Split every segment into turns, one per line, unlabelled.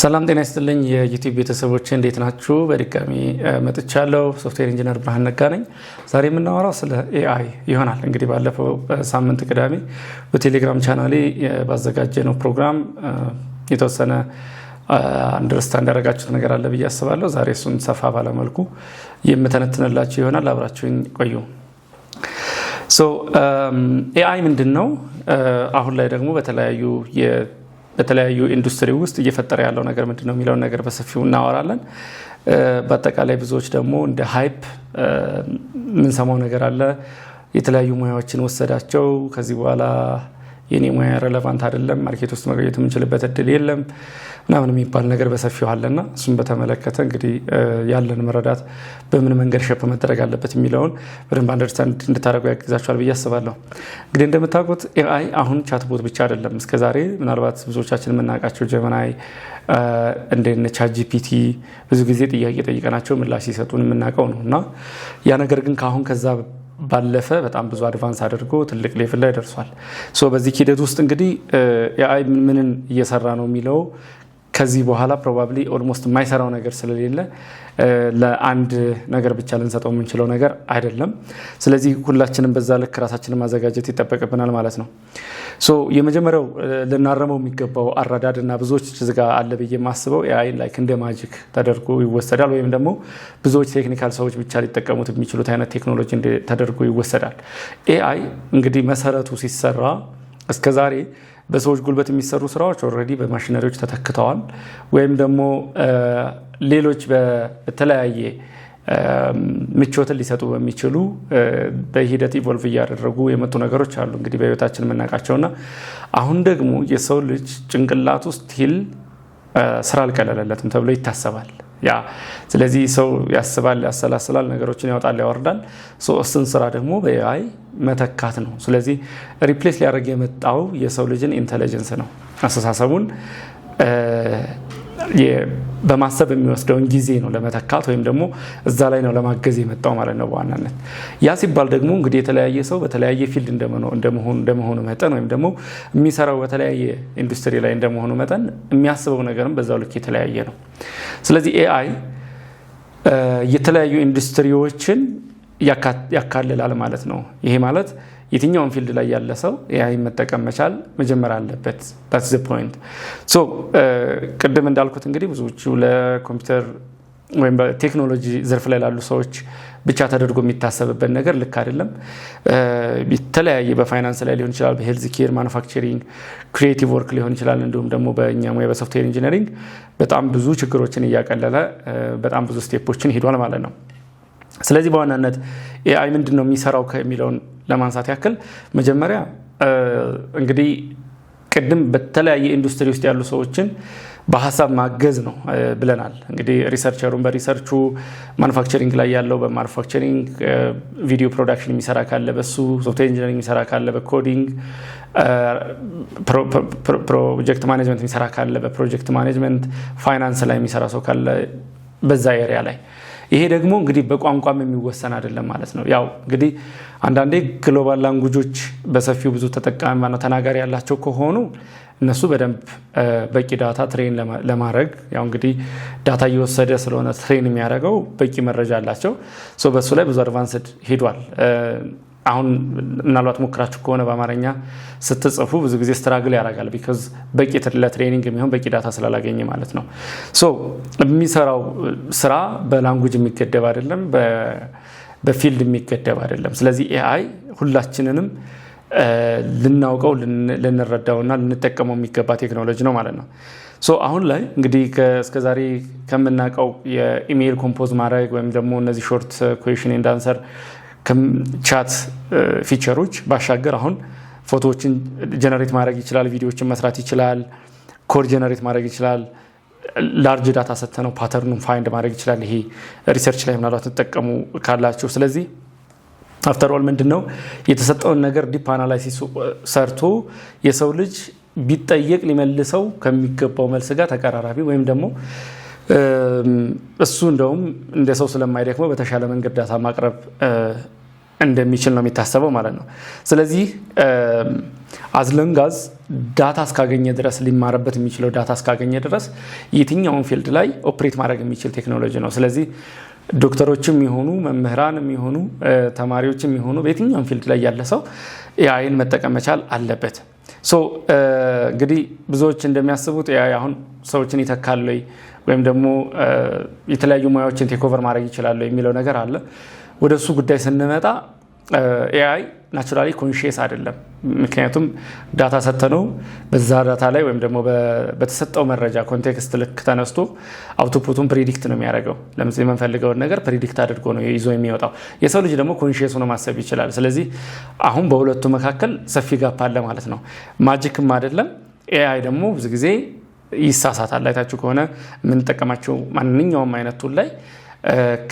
ሰላም ጤና ይስጥልኝ የ YouTube ቤተሰቦች፣ እንዴት ናችሁ? በድጋሚ መጥቻለሁ። Software engineer ብርሃን ነጋ ነኝ። ዛሬ የምናወራው ስለ AI ይሆናል። እንግዲህ ባለፈው ሳምንት ቅዳሜ በቴሌግራም ቻናሌ ባዘጋጀነው ፕሮግራም የተወሰነ understand ያደረጋችሁት ነገር አለ ብዬ አስባለሁ። ዛሬ እሱን ሰፋ ባለ መልኩ የምተነትንላችሁ ይሆናል። አብራችሁኝ ቆዩ። So AI ምንድን ነው? አሁን ላይ ደግሞ በተለያዩ ኢንዱስትሪ ውስጥ እየፈጠረ ያለው ነገር ምንድን ነው የሚለውን ነገር በሰፊው እናወራለን። በአጠቃላይ ብዙዎች ደግሞ እንደ hype የምንሰማው ነገር አለ። የተለያዩ ሙያዎችን ወሰዳቸው፣ ከዚህ በኋላ የኔ ሙያ relevant አይደለም፣ market ውስጥ መቆየት የምንችልበት እድል የለም ምናምን የሚባል ነገር በሰፊው አለና እሱን በተመለከተ እንግዲህ ያለን መረዳት በምን መንገድ shape መደረግ አለበት የሚለውን በደንብ understand እንድታደርጉ ያግዛችኋል ብዬ አስባለሁ። እንግዲህ እንደምታውቁት AI አሁን chatbot ብቻ አይደለም። እስከዛሬ ምናልባት ብዙዎቻችን የምናውቃቸው Gemini፣ እንደነ ChatGPT ብዙ ጊዜ ጥያቄ ጠይቀናቸው ምላሽ ሲሰጡን የምናውቀው ነው። እና ያ ነገር ግን ከአሁን ከዛ ባለፈ በጣም ብዙ advance አድርጎ ትልቅ level ላይ ደርሷል። So በዚህ ሂደት ውስጥ እንግዲህ AI ምንን እየሰራ ነው የሚለው፣ ከዚህ በኋላ probably almost የማይሰራው ነገር ስለሌለ ለአንድ ነገር ብቻ ልንሰጠው የምንችለው ነገር አይደለም። ስለዚህ ሁላችንም በዛ ልክ ራሳችንን ማዘጋጀት ይጠበቅብናል ማለት ነው። So የመጀመሪያው ልናረመው የሚገባው አረዳድ እና ብዙዎች እዚጋ አለ ብዬ የማስበው AI like እንደ magic ተደርጎ ይወሰዳል፣ ወይም ደግሞ ብዙዎች technical ሰዎች ብቻ ሊጠቀሙት የሚችሉት አይነት ቴክኖሎጂ ተደርጎ ይወሰዳል። AI እንግዲህ መሰረቱ ሲሰራ እስከዛሬ በሰዎች ጉልበት የሚሰሩ ስራዎች already በ machineryዎች ተተክተዋል፣ ወይም ደግሞ ሌሎች በተለያየ ምቾትን ሊሰጡ በሚችሉ በሂደት evolve እያደረጉ የመጡ ነገሮች አሉ እንግዲህ በህይወታችን የምናውቃቸውና አሁን ደግሞ የሰው ልጅ ጭንቅላት ውስጥ still ስራ አልቀለለለትም ተብሎ ይታሰባል። ያ ስለዚህ ሰው ያስባል፣ ያሰላስላል፣ ነገሮችን ያወጣል፣ ያወርዳል። እሱን ስራ ደግሞ በ AI መተካት ነው። ስለዚህ replace ሊያደርግ የመጣው የሰው ልጅን intelligence ነው። አስተሳሰቡን በማሰብ የሚወስደውን ጊዜ ነው ለመተካት ወይም ደግሞ እዛ ላይ ነው ለማገዝ የመጣው ማለት ነው በዋናነት። ያ ሲባል ደግሞ እንግዲህ የተለያየ ሰው በተለያየ field እንደመሆኑ መጠን ወይም ደግሞ የሚሰራው በተለያየ ኢንዱስትሪ ላይ እንደመሆኑ መጠን የሚያስበው ነገርም በዛው ልክ የተለያየ ነው። ስለዚህ AI የተለያዩ ኢንዱስትሪዎችን ያካልላል ማለት ነው። ይሄ ማለት የትኛውን field ላይ ያለ ሰው AI መጠቀም መቻል መጀመር አለበት። That's the point። So ቅድም እንዳልኩት እንግዲህ ብዙዎቹ ለኮምፒውተር ወይም በቴክኖሎጂ ዘርፍ ላይ ላሉ ሰዎች ብቻ ተደርጎ የሚታሰብበት ነገር ልክ አይደለም። የተለያየ በፋይናንስ ላይ ሊሆን ይችላል፣ በ healthcare፣ manufacturing፣ creative work ሊሆን ይችላል። እንዲሁም ደግሞ በእኛ ሙያ በ software engineering በጣም ብዙ ችግሮችን እያቀለለ በጣም ብዙ stepኦችን ሄዷል ማለት ነው። ስለዚህ በዋናነት AI ምንድን ነው የሚሰራው የሚለውን ለማንሳት ያክል መጀመሪያ እንግዲህ ቅድም በተለያየ ኢንዱስትሪ ውስጥ ያሉ ሰዎችን በሀሳብ ማገዝ ነው ብለናል። እንግዲህ researcherኡን በ researchኡ፣ manufacturing ላይ ያለው በ manufacturing፣ video production የሚሰራ ካለ በሱ፣ software engineering የሚሰራ ካለ በ coding፣ project management የሚሰራ ካለ በ project management፣ finance ላይ የሚሰራ ሰው ካለ በዛ area ላይ። ይሄ ደግሞ እንግዲህ በቋንቋም የሚወሰን አይደለም ማለት ነው። ያው እንግዲህ አንዳንዴ global languageኦች በሰፊው ብዙ ተጠቃሚ ማነው ተናጋሪ ያላቸው ከሆኑ እነሱ በደንብ በቂ data train ለማድረግ፣ ያው እንግዲህ data እየወሰደ ስለሆነ train የሚያደርገው፣ በቂ መረጃ አላቸው። በሱ ላይ ብዙ advanced ሄዷል። አሁን ምናልባት ሞክራችሁ ከሆነ በአማርኛ ስትጽፉ ብዙ ጊዜ struggle ያደርጋል፣ because በቂ ለ training የሚሆን በቂ data ስላላገኘ ማለት ነው። So የሚሰራው ስራ በ language የሚገደብ አይደለም፣ በ field የሚገደብ አይደለም። ስለዚህ AI ሁላችንንም ልናውቀው፣ ልንረዳውና ልንጠቀመው የሚገባ ቴክኖሎጂ ነው ማለት ነው። So አሁን ላይ እንግዲህ እስከዛሬ ከምናውቀው የ email compose ማድረግ ወይም ደግሞ እነዚህ short question and answer chat featureኦች ባሻገር አሁን ፎቶዎችን generate ማድረግ ይችላል፣ ቪዲዮዎችን መስራት ይችላል፣ code generate ማድረግ ይችላል። Large data ሰተነው patternኡን find ማድረግ ይችላል። ይሄ research ላይ ምናልባት ትጠቀሙ ካላችሁ። ስለዚህ after all ምንድን ነው፣ የተሰጠውን ነገር deep analysis ሰርቶ የሰው ልጅ ቢጠየቅ ሊመልሰው ከሚገባው መልስ ጋር ተቀራራቢ ወይም ደግሞ እሱ እንደውም እንደ ሰው ስለማይደክመው በተሻለ መንገድ data ማቅረብ እንደሚችል ነው የሚታሰበው ማለት ነው። ስለዚህ as long as data እስካገኘ ድረስ፣ ሊማርበት የሚችለው data እስካገኘ ድረስ የትኛውን field ላይ operate ማድረግ የሚችል ቴክኖሎጂ ነው። ስለዚህ ዶክተሮችም ይሁኑ፣ መምህራንም ይሁኑ፣ ተማሪዎችም ይሁኑ፣ በየትኛውም field ላይ ያለ ሰው AI ን መጠቀም መቻል አለበት። So እንግዲህ ብዙዎች እንደሚያስቡት AI አሁን ሰዎችን ይተካል ወይ ወይም ደግሞ የተለያዩ ሙያዎችን take over ማድረግ ይችላል የሚለው ነገር አለ። ወደ እሱ ጉዳይ ስንመጣ AI naturally conscious አይደለም። ምክንያቱም data ሰተነው በዛ data ላይ ወይም ደግሞ በተሰጠው መረጃ context ልክ ተነስቶ output ኡን predict ነው የሚያደርገው። ለምሳሌ የምንፈልገውን ነገር predict አድርጎ ነው ይዞ የሚወጣው። የሰው ልጅ ደግሞ conscious ሆኖ ማሰብ ይችላል። ስለዚህ አሁን በሁለቱ መካከል ሰፊ gap አለ ማለት ነው። Magic ም አይደለም። AI ደግሞ ብዙ ጊዜ ይሳሳታል። አይታችሁ ከሆነ የምንጠቀማቸው ማንኛውም አይነት tool ላይ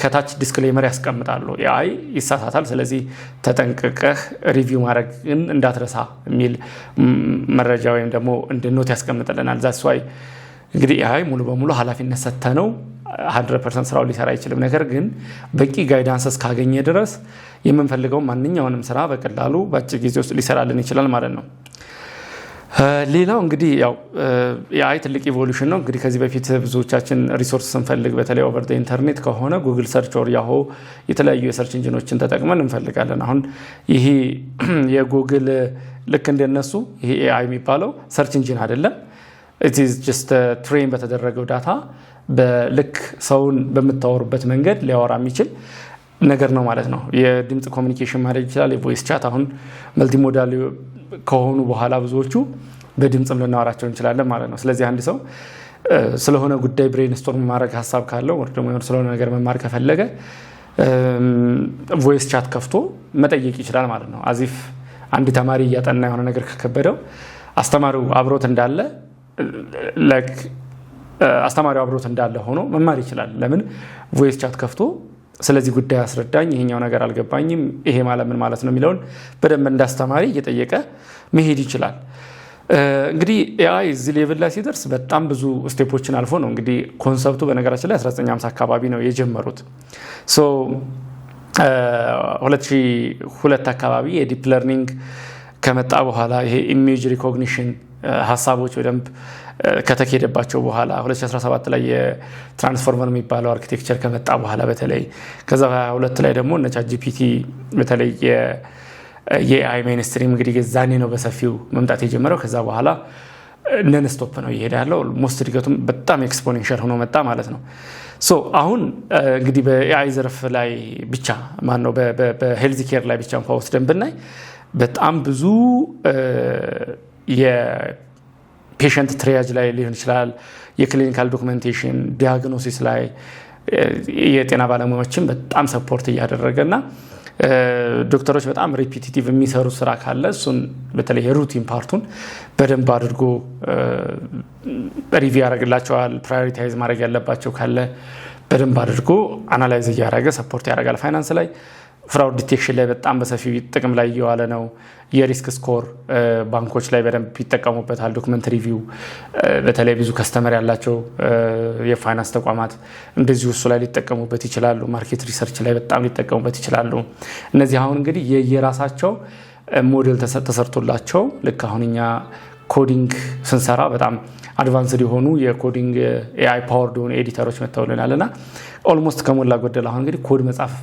ከታች disclaimer ያስቀምጣሉ። AI ይሳሳታል፣ ስለዚህ ተጠንቅቀህ review ማድረግን እንዳትረሳ የሚል መረጃ ወይም ደግሞ እንደ note ያስቀምጥልናል። That's why እንግዲህ AI ሙሉ በሙሉ ኃላፊነት ሰጥተነው 100% ስራው ሊሰራ አይችልም። ነገር ግን በቂ guidance እስካገኘ ድረስ የምንፈልገው ማንኛውንም ስራ በቀላሉ በአጭር ጊዜ ውስጥ ሊሰራልን ይችላል ማለት ነው። ሌላው እንግዲህ ያው AI ትልቅ evolution ነው። እንግዲህ ከዚህ በፊት ብዙዎቻችን resource ስንፈልግ በተለይ over internet ከሆነ Google search or Yahoo የተለያዩ የ search engine ኦችን ተጠቅመን እንፈልጋለን። አሁን ይሄ የጉግል ልክ እንደነሱ ይሄ AI የሚባለው search engine አይደለም። It is just train በተደረገው data በልክ ሰውን በምታወሩበት መንገድ ሊያወራ የሚችል ነገር ነው ማለት ነው። የድምፅ communication ማድረግ ይችላል። የ voice chat አሁን multimodal ከሆኑ በኋላ ብዙዎቹ በድምፅም ልናወራቸው እንችላለን ማለት ነው። ስለዚህ አንድ ሰው ስለሆነ ጉዳይ brainstorm ማድረግ ሀሳብ ካለው ወይ ደግሞ ስለሆነ ነገር መማር ከፈለገ voice chat ከፍቶ መጠየቅ ይችላል ማለት ነው። As if አንድ ተማሪ እያጠና የሆነ ነገር ከከበደው አስተማሪው አብሮት እንዳለ ሆኖ መማር ይችላል። ለምን? Voice chat ከፍቶ ስለዚህ ጉዳይ አስረዳኝ፣ ይሄኛው ነገር አልገባኝም፣ ይሄ ማለት ምን ማለት ነው የሚለውን በደንብ እንዳስተማሪ እየጠየቀ መሄድ ይችላል። እንግዲህ AI እዚህ level ላይ ሲደርስ በጣም ብዙ step ኦችን አልፎ ነው። እንግዲህ concept ኡ በነገራችን ላይ 1950 አካባቢ ነው የጀመሩት። So 2002 አካባቢ የ deep learning ከመጣ በኋላ፣ ይሄ image recognition ሀሳቦች በደንብ ከተኬደባቸው በኋላ፣ 2017 ላይ የትራንስፎርመር የሚባለው architecture ከመጣ በኋላ፣ በተለይ ከዛ 22 ላይ ደግሞ እነ ChatGPT በተለይ የ AI mainstream እንግዲህ ዛኔ ነው በሰፊው መምጣት የጀመረው። ከዛ በኋላ non-stop ነው እየሄደ ያለው። Almost እድገቱም በጣም exponential ሆኖ መጣ ማለት ነው። So አሁን እንግዲህ በ AI ዘርፍ ላይ ብቻ፣ ማነው፣ በ health care ላይ ብቻ እንኳ ወስደን ብናይ በጣም ብዙ የ patient triage ላይ ሊሆን ይችላል፣ የ clinical documentation፣ diagnosis ላይ የጤና ባለሙያዎችን በጣም support እያደረገ እና ዶክተሮች በጣም repetitive የሚሰሩ ስራ ካለ እሱን በተለይ የ routine part ኡን በደንብ አድርጎ review ያደርግላቸዋል። Prioritize ማድረግ ያለባቸው ካለ በደንብ አድርጎ analyze እያደረገ support ያደርጋል። ፋይናንስ ላይ fraud detection ላይ በጣም በሰፊው ጥቅም ላይ እየዋለ ነው። የ risk score ባንኮች ላይ በደንብ ይጠቀሙበታል። Document review በተለይ ብዙ customer ያላቸው የፋይናንስ ተቋማት እንደዚሁ እሱ ላይ ሊጠቀሙበት ይችላሉ። Market research ላይ በጣም ሊጠቀሙበት ይችላሉ። እነዚህ አሁን እንግዲህ የየራሳቸው ሞዴል ተሰርቶላቸው ልክ አሁን እኛ coding ስንሰራ በጣም advanced የሆኑ የ coding AI powered የሆኑ editor ኦች መጥተውልናል እና almost ከሞላ ጎደል አሁን እንግዲህ ኮድ መጻፍ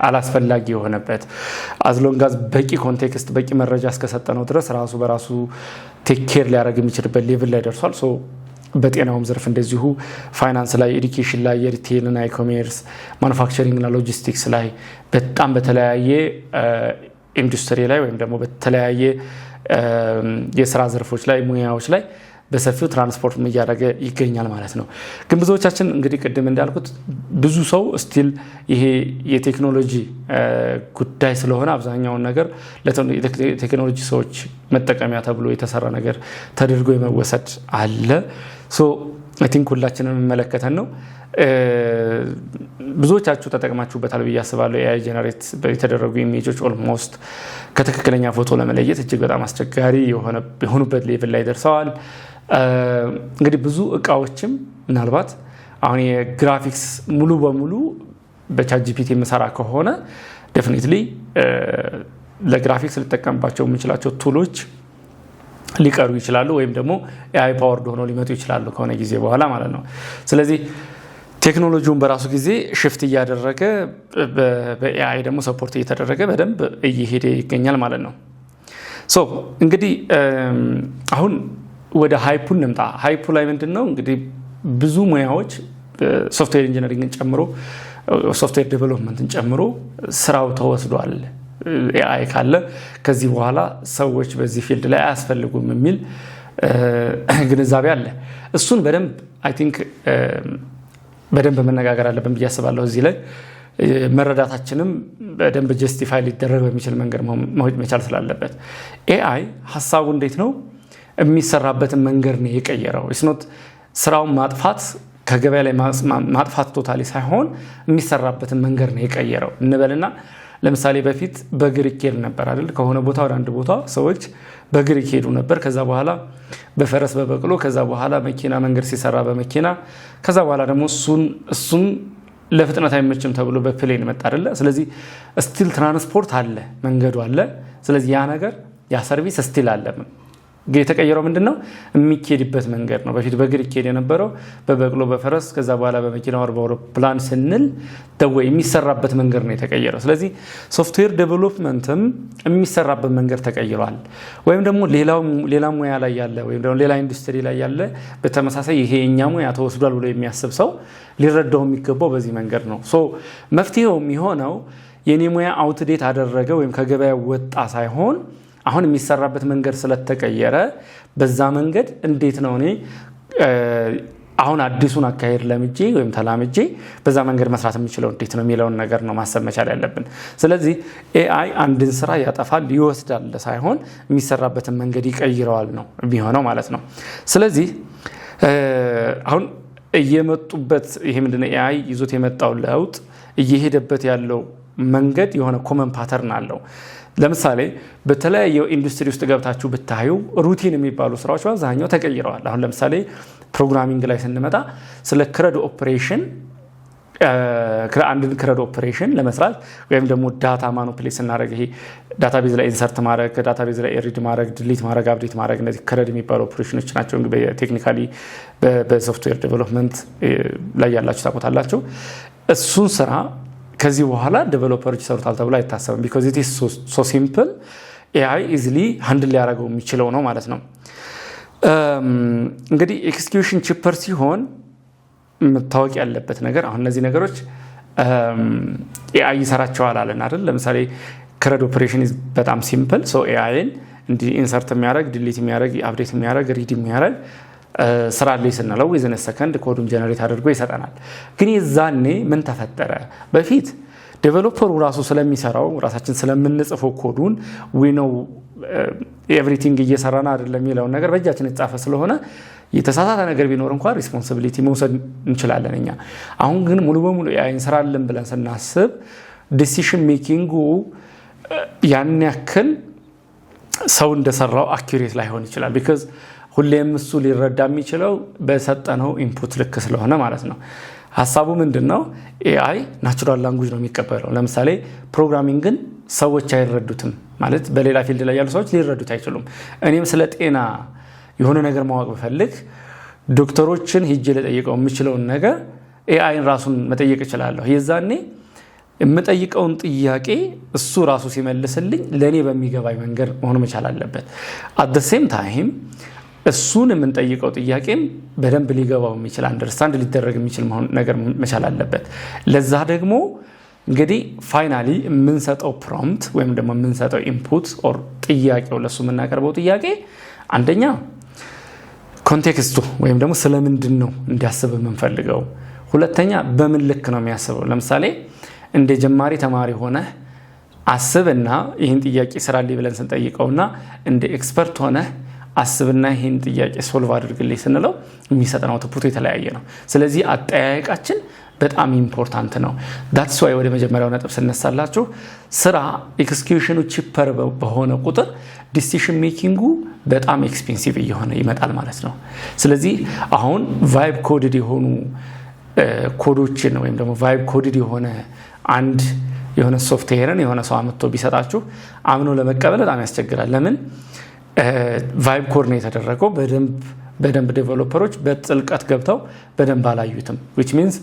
አላስፈላጊ የሆነበት፣ as long as በቂ context፣ በቂ መረጃ እስከሰጠነው ድረስ ራሱ በራሱ take care ሊያደርግ የሚችልበት level ላይ ደርሷል። So በጤናውም ዘርፍ እንደዚሁ፣ ፋይናንስ ላይ፣ education ላይ፣ የ retail ና e-commerce፣ manufacturing እና ሎጂስቲክስ ላይ፣ በጣም በተለያየ ኢንዱስትሪ ላይ ወይም ደግሞ በተለያየ የስራ ዘርፎች ላይ፣ ሙያዎች ላይ በሰፊው transform እያደረገ ይገኛል ማለት ነው። ግን ብዙዎቻችን እንግዲህ ቅድም እንዳልኩት ብዙ ሰው still ይሄ የቴክኖሎጂ ጉዳይ ስለሆነ አብዛኛውን ነገር ለቴክኖሎጂ ሰዎች መጠቀሚያ ተብሎ የተሰራ ነገር ተደርጎ የመወሰድ አለ። So I think ሁላችንም የሚመለከተን ነው። ብዙዎቻችሁ ተጠቅማችሁበታል ብዬ አስባለሁ። AI generate የተደረጉ image ኦች almost ከትክክለኛ ፎቶ ለመለየት እጅግ በጣም አስቸጋሪ የሆኑበት level ላይ ደርሰዋል። እንግዲህ ብዙ እቃዎችም ምናልባት አሁን የግራፊክስ ሙሉ በሙሉ በ ChatGPT የምሰራ ከሆነ definitely ለ graphics ልጠቀምባቸው የምችላቸው tool ኦች ሊቀሩ ይችላሉ፣ ወይም ደግሞ AI powered ሆነው ሊመጡ ይችላሉ ከሆነ ጊዜ በኋላ ማለት ነው። ስለዚህ ቴክኖሎጂውን በራሱ ጊዜ shift እያደረገ፣ በ AI ደግሞ support እየተደረገ በደንብ እየሄደ ይገኛል ማለት ነው። So እንግዲህ አሁን ወደ hype ኡ እንምጣ። Hype ኡ ላይ ምንድን ነው? እንግዲህ ብዙ ሙያዎች software engineering ን ጨምሮ፣ software development ን ጨምሮ ስራው ተወስዷል፣ AI ካለ ከዚህ በኋላ ሰዎች በዚህ field ላይ አያስፈልጉም የሚል ግንዛቤ አለ። እሱን በደንብ I think በደንብ መነጋገር አለብን ብዬ አስባለሁ። እዚህ ላይ መረዳታችንም በደንብ justify ሊደረግ በሚችል መንገድ መሆን መቻል ስላለበት፣ AI ሀሳቡ እንዴት ነው? የሚሰራበትን መንገድ ነው የቀየረው። It's not ስራውን ማጥፋት፣ ከገበያ ላይ ማጥፋት totally ሳይሆን የሚሰራበትን መንገድ ነው የቀየረው እንበልና፣ ለምሳሌ በፊት በእግር ይኬድ ነበር አይደል? ከሆነ ቦታ ወደ አንድ ቦታ ሰዎች በእግር ይሄዱ ነበር። ከዛ በኋላ በፈረስ፣ በበቅሎ፣ ከዛ በኋላ መኪና፣ መንገድ ሲሰራ በመኪና፣ ከዛ በኋላ ደግሞ እሱን ለፍጥነት አይመችም ተብሎ በ plane መጣ አይደለ? ስለዚህ still ትራንስፖርት አለ፣ መንገዱ አለ። ስለዚህ ያ ነገር፣ ያ service still አለ። የተቀየረው ምንድን ነው? የሚኬድበት መንገድ ነው። በፊት በእግር ይኬድ የነበረው በበቅሎ፣ በፈረስ፣ ከዛ በኋላ በመኪና ወር በአውሮፕላን ስንል the way የሚሰራበት መንገድ ነው የተቀየረው። ስለዚህ software development ም የሚሰራበት መንገድ ተቀይሯል። ወይም ደግሞ ሌላ ሙያ ላይ ያለ ወይም ደግሞ ሌላ ኢንዱስትሪ ላይ ያለ በተመሳሳይ ይሄ የኛ ሙያ ተወስዷል ብሎ የሚያስብ ሰው ሊረዳው የሚገባው በዚህ መንገድ ነው። So መፍትሄው የሚሆነው የኔ ሙያ outdate አደረገ ወይም ከገበያ ወጣ ሳይሆን አሁን የሚሰራበት መንገድ ስለተቀየረ በዛ መንገድ እንዴት ነው እኔ አሁን አዲሱን አካሄድ ለምጄ ወይም ተላምጄ በዛ መንገድ መስራት የምችለው እንዴት ነው የሚለውን ነገር ነው ማሰብ መቻል ያለብን። ስለዚህ AI አንድን ስራ ያጠፋል፣ ይወስዳል ሳይሆን የሚሰራበትን መንገድ ይቀይረዋል ነው የሚሆነው ማለት ነው። ስለዚህ አሁን እየመጡበት ይሄ ምንድነው፣ AI ይዞት የመጣው ለውጥ እየሄደበት ያለው መንገድ የሆነ common pattern አለው። ለምሳሌ በተለያየ ኢንዱስትሪ ውስጥ ገብታችሁ ብታዩ routine የሚባሉ ስራዎች በአብዛኛው ተቀይረዋል። አሁን ለምሳሌ programming ላይ ስንመጣ ስለ CRUD operation፣ አንድን CRUD operation ለመስራት ወይም ደግሞ data manipulate ስናደርግ፣ ይሄ database ላይ insert ማድረግ፣ database ላይ read ማድረግ፣ delete ማድረግ፣ update ማድረግ፣ እነዚህ CRUD የሚባሉ ኦፕሬሽኖች ናቸው። Technically በ software development ላይ ያላችሁ ታውቁታላችሁ። እሱን ስራ ከዚህ በኋላ developer ኦች ይሰሩታል ተብሎ አይታሰብም። Because it is so simple፣ AI easily handle ሊያደርገው የሚችለው ነው ማለት ነው። እንግዲህ execution cheaper ሲሆን መታወቅ ያለበት ነገር አሁን እነዚህ ነገሮች AI ይሰራቸዋል አለን አይደል? ለምሳሌ CRUD operation በጣም simple፣ so AI ን እንዲህ insert የሚያደርግ፣ delete የሚያደርግ፣ update የሚያደርግ፣ read የሚያደርግ ስራልኝ ስንለው within second ኮዱን generate አድርጎ ይሰጠናል። ግን የዛኔ ምን ተፈጠረ? በፊት developer ኡ ራሱ ስለሚሰራው፣ ራሳችን ስለምንጽፈው ኮዱን፣ we know everything እየሰራን አይደለም የሚለውን ነገር በእጃችን የተጻፈ ስለሆነ የተሳሳተ ነገር ቢኖር እንኳን responsibility መውሰድ እንችላለን እኛ። አሁን ግን ሙሉ በሙሉ AI እንሰራለን ብለን ስናስብ decision making ኡ ያን ያክል ሰው እንደሰራው accurate ላይሆን ይችላል። Because ሁሌም እሱ ሊረዳ የሚችለው በሰጠነው input ልክ ስለሆነ ማለት ነው። ሀሳቡ ምንድን ነው? AI natural language ነው የሚቀበለው። ለምሳሌ programming ን ሰዎች አይረዱትም፣ ማለት በሌላ field ላይ ያሉ ሰዎች ሊረዱት አይችሉም። እኔም ስለ ጤና የሆነ ነገር ማወቅ ብፈልግ ዶክተሮችን ሂጄ ልጠይቀው የምችለውን ነገር AI ን ራሱን መጠየቅ እችላለሁ። የዛኔ የምጠይቀውን ጥያቄ እሱ ራሱ ሲመልስልኝ ለእኔ በሚገባኝ መንገድ መሆን መቻል አለበት። At the same time እሱን የምንጠይቀው ጥያቄም በደንብ ሊገባው የሚችል፣ understand ሊደረግ የሚችል ነገር መቻል አለበት። ለዛ ደግሞ እንግዲህ finally የምንሰጠው prompt ወይም ደግሞ የምንሰጠው input or ጥያቄው፣ ለእሱ የምናቀርበው ጥያቄ አንደኛ context ኡ ወይም ደግሞ ስለምንድን ነው እንዲያስብ የምንፈልገው፣ ሁለተኛ በምን ልክ ነው የሚያስበው። ለምሳሌ እንደ ጀማሪ ተማሪ ሆነህ አስብና ይህን ጥያቄ ስራልኝ ብለን ስንጠይቀውና እንደ expert ሆነህ አስብና ይህን ጥያቄ solve አድርግልኝ ስንለው የሚሰጠን output የተለያየ ነው። ስለዚህ አጠያየቃችን በጣም important ነው። That's why ወደ መጀመሪያው ነጥብ ስነሳላችሁ ስራ execution ኑ cheaper በሆነ ቁጥር decision making ኡ በጣም expensive እየሆነ ይመጣል ማለት ነው። ስለዚህ አሁን vibe coded የሆኑ ኮዶችን ወይም ደግሞ vibe coded የሆነ አንድ የሆነ ሶፍትዌርን የሆነ ሰው አምጥቶ ቢሰጣችሁ አምኖ ለመቀበል በጣም ያስቸግራል። ለምን? Vibe code ነው የተደረገው። በደንብ developer ኦች በጥልቀት ገብተው በደንብ አላዩትም። Which means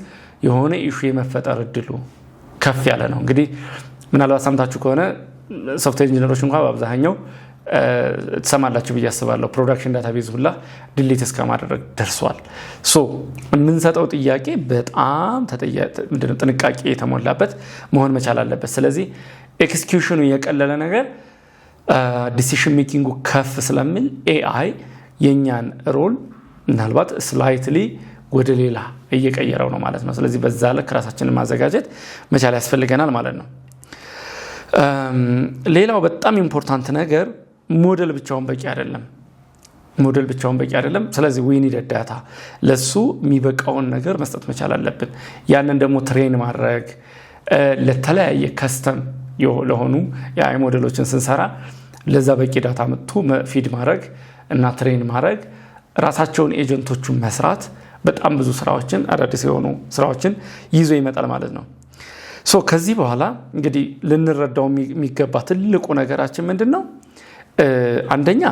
የሆነ issue የመፈጠር እድሉ ከፍ ያለ ነው። እንግዲህ ምናልባት ሰምታችሁ ከሆነ software engineer ኦች እንኳ በአብዛኛው ትሰማላችሁ ብዬ አስባለሁ። Production database ሁላ delete እስከ ማድረግ ደርሷል። So የምንሰጠው ጥያቄ በጣም ጥንቃቄ የተሞላበት መሆን መቻል አለበት። ስለዚህ execution ኑ የቀለለ ነገር decision making ኡ ከፍ ስለሚል AI የእኛን role ምናልባት slightly ወደ ሌላ እየቀየረው ነው ማለት ነው። ስለዚህ በዛ ልክ ራሳችንን ማዘጋጀት መቻል ያስፈልገናል ማለት ነው። ሌላው በጣም important ነገር ሞዴል ብቻውን በቂ አይደለም። ሞዴል ብቻውን በቂ አይደለም። ስለዚህ we need data፣ ለሱ የሚበቃውን ነገር መስጠት መቻል አለብን። ያንን ደግሞ train ማድረግ፣ ለተለያየ custom ለሆኑ የ AI ሞዴሎችን ስንሰራ ለዛ በቂ data መጥቶ feed ማድረግ እና train ማድረግ፣ ራሳቸውን agent ኦቹን መስራት በጣም ብዙ ስራዎችን፣ አዳዲስ የሆኑ ስራዎችን ይዞ ይመጣል ማለት ነው። So ከዚህ በኋላ እንግዲህ ልንረዳው የሚገባ ትልቁ ነገራችን ምንድን ነው? አንደኛ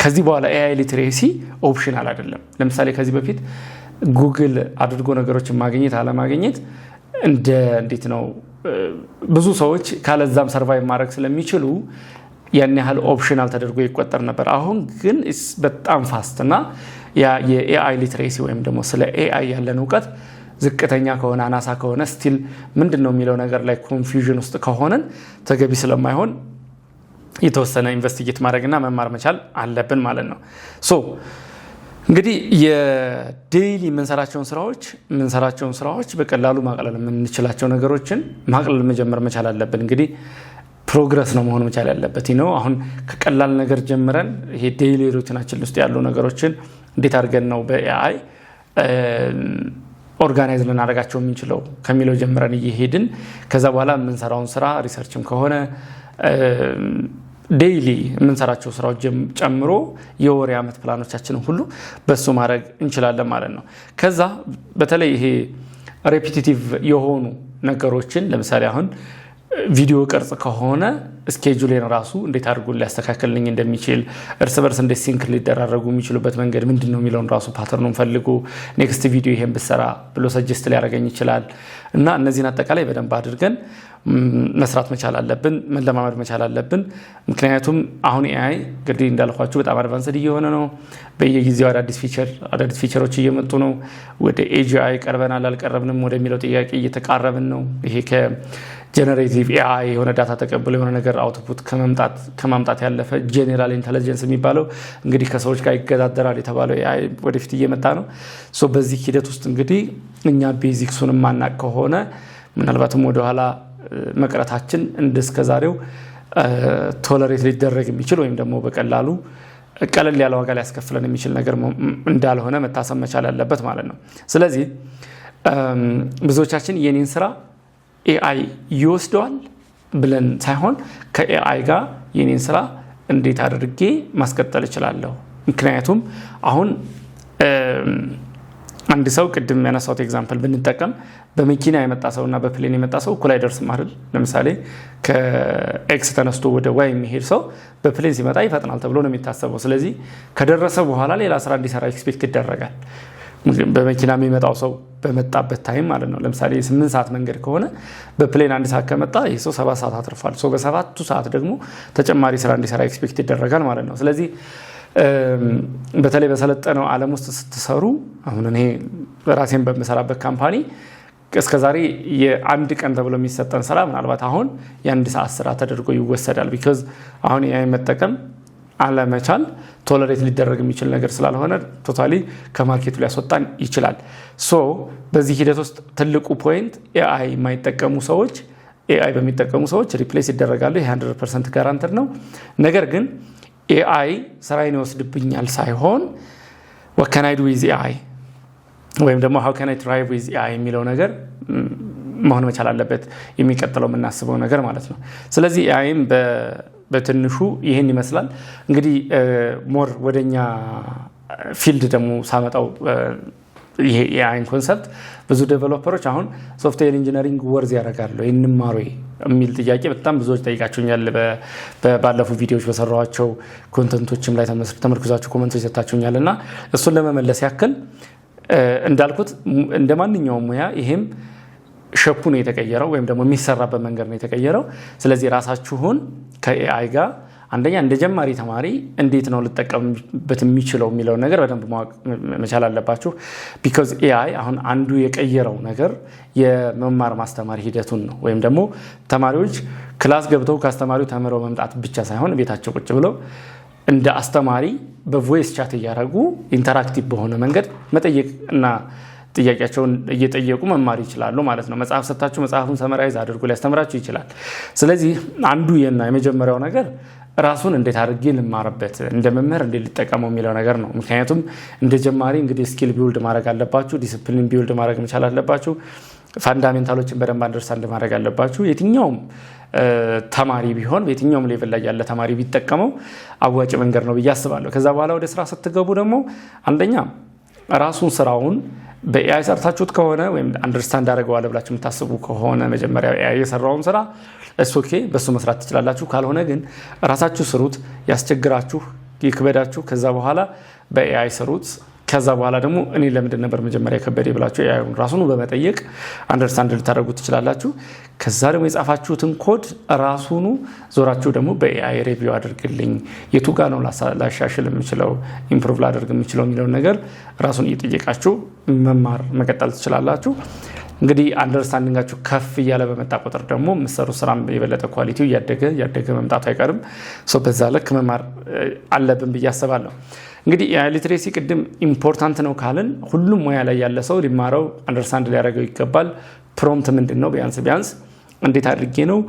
ከዚህ በኋላ AI literacy optional አይደለም። ለምሳሌ ከዚህ በፊት ጉግል አድርጎ ነገሮችን ማግኘት አለማግኘት እንደ እንዴት ነው፣ ብዙ ሰዎች ካለዛም survive ማድረግ ስለሚችሉ ያን ያህል optional ተደርጎ ይቆጠር ነበር። አሁን ግን በጣም fast እና የ AI literacy ወይም ደግሞ ስለ AI ያለን እውቀት ዝቅተኛ ከሆነ፣ አናሳ ከሆነ፣ still ምንድን ነው የሚለው ነገር ላይ confusion ውስጥ ከሆነን ተገቢ ስለማይሆን የተወሰነ investigate ማድረግና መማር መቻል አለብን ማለት ነው። So እንግዲህ የ daily የምንሰራቸውን ስራዎች በቀላሉ ማቅለል የምንችላቸው ነገሮችን ማቅለል መጀመር መቻል አለብን። እንግዲህ progress ነው መሆን መቻል ያለበት ነው። አሁን ከቀላል ነገር ጀምረን ይሄ daily routine ኣችን ውስጥ ያሉ ነገሮችን እንዴት አድርገን ነው በ AI organize ልናደርጋቸው የምንችለው ከሚለው ጀምረን እየሄድን ከዛ በኋላ የምንሰራውን ስራ research ም ከሆነ daily የምንሰራቸው ስራዎች ጨምሮ የወር፣ የዓመት ፕላኖቻችንን ሁሉ በሱ ማድረግ እንችላለን ማለት ነው። ከዛ በተለይ ይሄ repetitive የሆኑ ነገሮችን፣ ለምሳሌ አሁን ቪዲዮ ቅርጽ ከሆነ schedule ኤን ራሱ እንዴት አድርጎ ሊያስተካክልልኝ እንደሚችል፣ እርስ በርስ እንዴት sync ሊደራረጉ የሚችሉበት መንገድ ምንድን ነው የሚለውን ራሱ pattern ኑን ፈልጎ next ቪዲዮ ይሄን ብሰራ ብሎ suggest ሊያደርገኝ ይችላል። እና እነዚህን አጠቃላይ በደንብ አድርገን መስራት መቻል አለብን፣ መለማመድ መቻል አለብን። ምክንያቱም አሁን AI እንግዲህ እንዳልኳችሁ በጣም advanced እየሆነ ነው። በየጊዜው አዳዲስ feature ኦች እየመጡ ነው። ወደ AGI ቀርበናል አልቀረብንም ወደሚለው ጥያቄ እየተቃረብን ነው። ይሄ ከ generative AI የሆነ data ተቀብሎ የሆነ ነገር output ከማምጣት ያለፈ general intelligence የሚባለው እንግዲህ ከሰዎች ጋር ይገዳደራል የተባለው AI ወደፊት እየመጣ ነው። So በዚህ ሂደት ውስጥ እንግዲህ እኛ basics ኡን የማናቅ ከሆነ ምናልባትም ወደኋላ መቅረታችን እንደ እስከዛሬው tolerate ሊደረግ የሚችል ወይም ደግሞ በቀላሉ ቀለል ያለ ዋጋ ሊያስከፍለን የሚችል ነገር እንዳልሆነ መታሰብ መቻል ያለበት ማለት ነው። ስለዚህ ብዙዎቻችን የኔን ስራ AI ይወስደዋል ብለን ሳይሆን ከ AI ጋር የኔን ስራ እንዴት አድርጌ ማስቀጠል እችላለሁ? ምክንያቱም አሁን አንድ ሰው ቅድም ያነሳሁት example ብንጠቀም በመኪና የመጣ ሰው እና በ plane የመጣ ሰው እኩል አይደርስም አይደል? ለምሳሌ ከ X ተነስቶ ወደ Y የሚሄድ ሰው በ plane ሲመጣ ይፈጥናል ተብሎ ነው የሚታሰበው። ስለዚህ ከደረሰ በኋላ ሌላ ስራ እንዲሰራ expect ይደረጋል። በመኪና የሚመጣው ሰው በመጣበት time ማለት ነው። ለምሳሌ የ8 ሰዓት መንገድ ከሆነ በ plane 1 ሰዓት ከመጣ ይህ ሰው 7 ሰዓት አትርፏል። So በ7ቱ ሰዓት ደግሞ ተጨማሪ ስራ እንዲሰራ expect ይደረጋል ማለት ነው። ስለዚህ በተለይ በሰለጠነው ዓለም ውስጥ ስትሰሩ፣ አሁን እኔ ራሴን በምሰራበት company እስከዛሬ የአንድ ቀን ተብሎ የሚሰጠን ስራ ምናልባት አሁን የ1 ሰዓት ስራ ተደርጎ ይወሰዳል። Because አሁን AI መጠቀም አለመቻል tolerate ሊደረግ የሚችል ነገር ስላልሆነ totally ከ market ኡ ሊያስወጣን ይችላል። So በዚህ ሂደት ውስጥ ትልቁ point AI የማይጠቀሙ ሰዎች AI በሚጠቀሙ ሰዎች replace ይደረጋሉ። ይህ 100% guaranteed ነው። ነገር ግን AI ስራዬን ይወስድብኛል ሳይሆን what can I do with AI ወይም ደግሞ how can I thrive with AI የሚለው ነገር መሆን መቻል አለበት፣ የሚቀጥለው የምናስበው ነገር ማለት ነው። ስለዚህ AI ም በትንሹ ይህን ይመስላል። እንግዲህ more ወደኛ field ደግሞ ሳመጣው ይሄ የ AI ን concept ብዙ developer ኦች አሁን software engineering worth ያደርጋል ወይ እንማር ወይ የሚል ጥያቄ በጣም ብዙዎች ጠይቃችሁኛል። ባለፉ ቪዲዮዎች በሰራኋቸው content ኦችም ላይ ተመርኩዛችሁ comment ኦች ሰጥታችሁኛል። እና እሱን ለመመለስ ያክል እንዳልኩት እንደ ማንኛውም ሙያ ይሄም shape ኡ ነው የተቀየረው ወይም ደግሞ የሚሰራበት መንገድ ነው የተቀየረው። ስለዚህ ራሳችሁን ከ AI ጋር አንደኛ እንደ ጀማሪ ተማሪ እንዴት ነው ልጠቀምበት የሚችለው የሚለውን ነገር በደንብ ማወቅ መቻል አለባችሁ። Because AI አሁን አንዱ የቀየረው ነገር የመማር ማስተማር ሂደቱን ነው። ወይም ደግሞ ተማሪዎች class ገብተው ከአስተማሪው ተምረው መምጣት ብቻ ሳይሆን ቤታቸው ቁጭ ብለው እንደ አስተማሪ በ voice chat እያደረጉ interactive በሆነ መንገድ መጠየቅ እና ጥያቄያቸውን እየጠየቁ መማር ይችላሉ ማለት ነው። መጽሐፍ ሰጥታችሁ መጽሐፉን summarize አድርጎ ሊያስተምራችሁ ይችላል። ስለዚህ አንዱ የና የመጀመሪያው ነገር ራሱን እንዴት አድርጌ ልማርበት፣ እንደ መምህር እንዴት ልጠቀመው የሚለው ነገር ነው። ምክንያቱም እንደ ጀማሪ እንግዲህ skill build ማድረግ አለባችሁ፣ discipline build ማድረግ መቻል አለባችሁ፣ fundamental ኦችን በደንብ understand ማድረግ አለባችሁ። የትኛውም ተማሪ ቢሆን፣ በየትኛውም level ላይ ያለ ተማሪ ቢጠቀመው አዋጭ መንገድ ነው ብዬ አስባለሁ። ከዛ በኋላ ወደ ስራ ስትገቡ ደግሞ አንደኛ ራሱን ስራውን በ AI ሰርታችሁት ከሆነ ወይም understand አደርገዋለሁ ብላችሁ የምታስቡ ከሆነ መጀመሪያ AI የሰራውን ስራ እሱ okay፣ በሱ መስራት ትችላላችሁ። ካልሆነ ግን ራሳችሁ ስሩት፣ ያስቸግራችሁ ይክበዳችሁ። ከዛ በኋላ በ AI ስሩት። ከዛ በኋላ ደግሞ እኔ ለምንድን ነበር መጀመሪያ የከበደ ብላችሁ AI ኡን ራሱኑ በመጠየቅ understand ልታደርጉ ትችላላችሁ። ከዛ ደግሞ የጻፋችሁትን ኮድ ራሱኑ ዞራችሁ ደግሞ በ AI review አድርግልኝ፣ የቱ ጋ ነው ላሻሽል የምችለው፣ improve ላደርግ የምችለው የሚለውን ነገር ራሱን እየጠየቃችሁ መማር መቀጠል ትችላላችሁ። እንግዲህ understanding ኣችሁ ከፍ እያለ በመጣ ቁጥር ደግሞ የምትሰሩት ስራም የበለጠ quality ው እያደገ እያደገ መምጣቱ አይቀርም። በዛ ልክ መማር አለብን ብዬ አስባለሁ። እንግዲህ የ literacy ቅድም important ነው ካልን ሁሉም ሙያ ላይ ያለ ሰው ሊማረው፣ understand ሊያደርገው ይገባል። Prompt ምንድን ነው? ቢያንስ ቢያንስ እንዴት አድርጌ ነው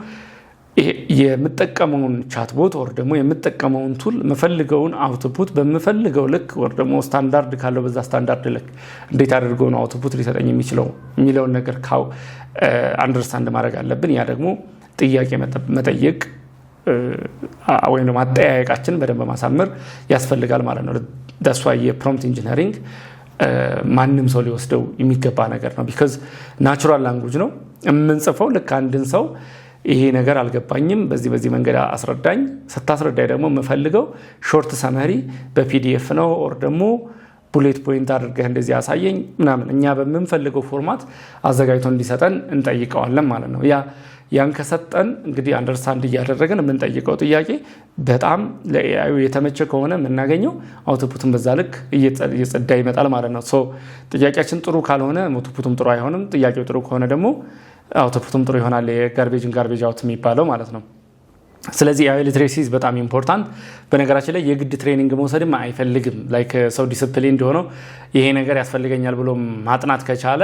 የምጠቀመውን chatbot or ደግሞ የምጠቀመውን tool የምፈልገውን output በምፈልገው ልክ or ደግሞ ስታንዳርድ ካለው በዛ ስታንዳርድ ልክ እንዴት አድርገው ነው output ሊሰጠኝ የሚችለው የሚለውን ነገር ካው understand ማድረግ አለብን። ያ ደግሞ ጥያቄ መጠየቅ ወይም ደግሞ አጠያየቃችን በደንብ ማሳመር ያስፈልጋል ማለት ነው። That's why የ prompt engineering ማንም ሰው ሊወስደው የሚገባ ነገር ነው። Because natural language ነው የምንጽፈው። ልክ አንድን ሰው ይሄ ነገር አልገባኝም፣ በዚህ በዚህ መንገድ አስረዳኝ፣ ስታስረዳኝ ደግሞ የምፈልገው short summary በ PDF ነው or ደግሞ bullet point አድርገህ እንደዚህ አሳየኝ ምናምን እኛ በምንፈልገው format አዘጋጅቶ እንዲሰጠን እንጠይቀዋለን ማለት ነው። ያን ከሰጠን እንግዲህ understand እያደረግን የምንጠይቀው ጥያቄ በጣም ለ AI ዩ የተመቸ ከሆነ የምናገኘው output ን በዛ ልክ እየጸዳ ይመጣል ማለት ነው። So ጥያቄያችን ጥሩ ካልሆነ output ኡም ጥሩ አይሆንም። ጥያቄው ጥሩ ከሆነ ደግሞ output ኡም ጥሩ ይሆናል። የ garbage in garbage out የሚባለው ማለት ነው። ስለዚህ AI literacy በጣም important። በነገራችን ላይ የግድ training መውሰድም አይፈልግም። Like ሰው ዲስፕሊን እንደሆነው ይሄ ነገር ያስፈልገኛል ብሎ ማጥናት ከቻለ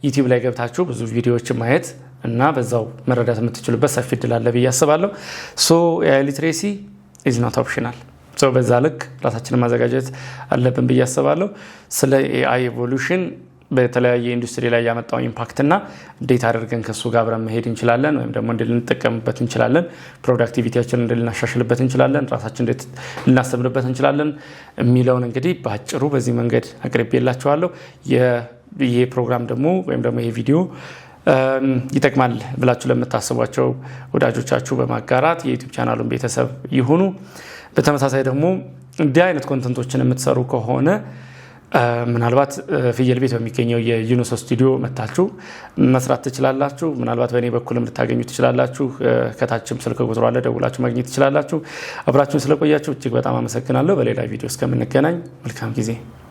YouTube ላይ ገብታችሁ ብዙ ቪዲዮዎችን ማየት እና በዛው መረዳት የምትችሉበት ሰፊ እድል አለ ብዬ አስባለሁ። So AI literacy is not optional። So በዛ ልክ ራሳችንን ማዘጋጀት አለብን ብዬ አስባለሁ። ስለ AI evolution በተለያየ ኢንዱስትሪ ላይ ያመጣው impact እና እንዴት አድርገን ከእሱ ጋር አብረን መሄድ እንችላለን ወይም ደግሞ እንዴት ልንጠቀምበት እንችላለን፣ productivity ያችንን እንዴት ልናሻሽልበት እንችላለን፣ ራሳችን እንዴት ልናስተምርበት እንችላለን የሚለውን እንግዲህ በአጭሩ በዚህ መንገድ አቅርቤላችኋለሁ። ይሄ ፕሮግራም ደግሞ ወይም ደግሞ ይሄ ቪዲዮ ይጠቅማል ብላችሁ ለምታስቧቸው ወዳጆቻችሁ በማጋራት የ YouTube ቻናሉን ቤተሰብ ይሁኑ። በተመሳሳይ ደግሞ እንዲህ አይነት content ኦችን የምትሰሩ ከሆነ ምናልባት ፍየል ቤት በሚገኘው የዩኖሶ ስቱዲዮ መታችሁ መስራት ትችላላችሁ። ምናልባት በእኔ በኩልም ልታገኙ ትችላላችሁ። ከታችም ስልክ ቁጥሩ አለ፣ ደውላችሁ ማግኘት ትችላላችሁ። አብራችሁን ስለቆያችሁ እጅግ በጣም አመሰግናለሁ። በሌላ ቪዲዮ እስከምንገናኝ መልካም ጊዜ።